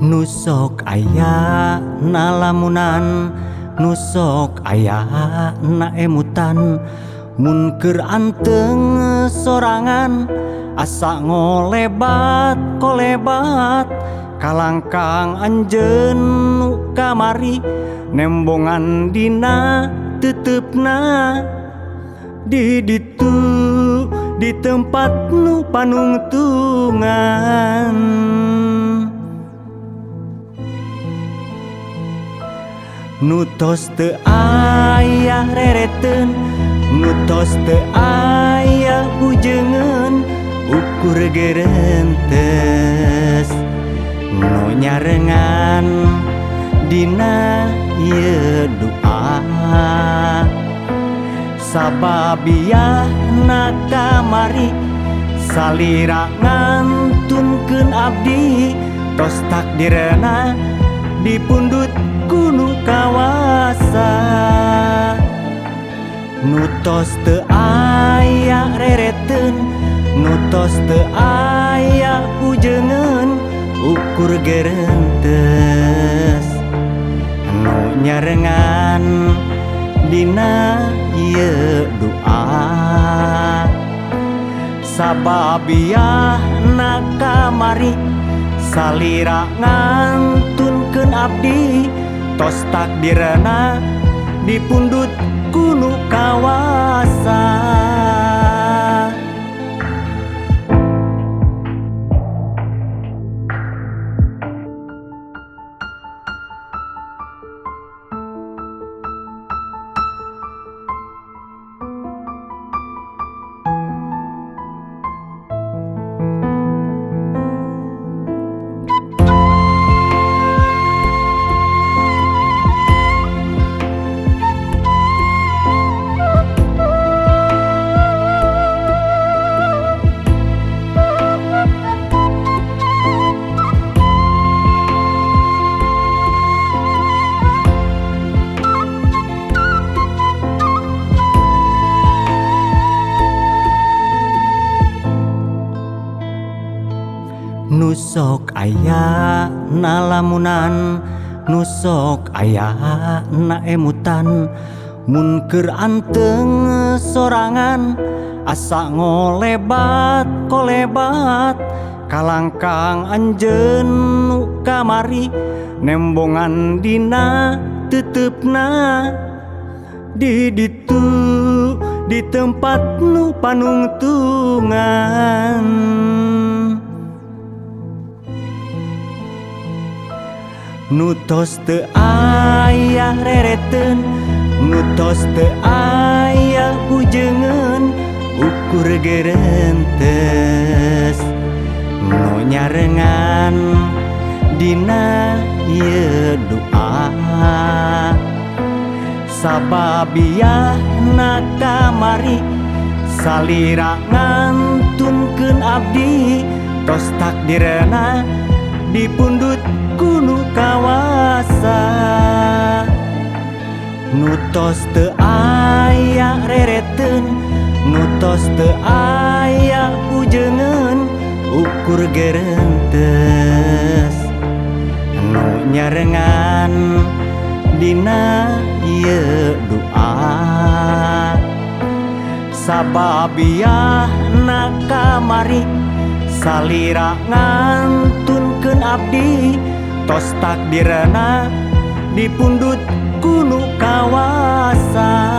Nu sok aya nalamunan, nu sok aya na emutan, mun keur anteng sorangan asa ngolebat kolebat kalangkang anjeun nu kamari nembongan dina teutepna di ditu di tempat nu panungtungan. Nu tos teu aya rereteun, nu tos teu aya hujeungeun, ukur gerentes nu nyarengan dina ieu doa. Sababiahna kamari salira ngantunkeun abdi, tos takdirna dipundhut ku nu kawasa. Nu tos teu aya rereteun, nu tos teu aya hujeungeun, ukur gerentes nu nyarengan dina ieu doa. Sababiahna kamari salira ngantunkeun abdi, tos takdirna dipundhut ku nu kawasa. Nu sok aya nalamunan, nu sok aya na emutan, mun keur anteng sorangan asa ngolebat kolebat kalangkang anjeun nu kamari nembongan dina teutepna di ditu di tempat nu panungtungan. Nu tos teu aya rereteun, nu tos teu aya hujeungeun, ukur gerentes nu nyarengan dina ieu doa. Sababiahna kamari salira ngantunkeun abdi, tos takdirna dipundhut ku nu kawasa. Nu tos teu aya rereteun, nu tos teu aya hujeungeun, ukur gerentes nu nyarengan dina ieu doa. Sababiahna kamari salira ngantunkeun abdi, tos takdirna dipundhut ku nu kawasa.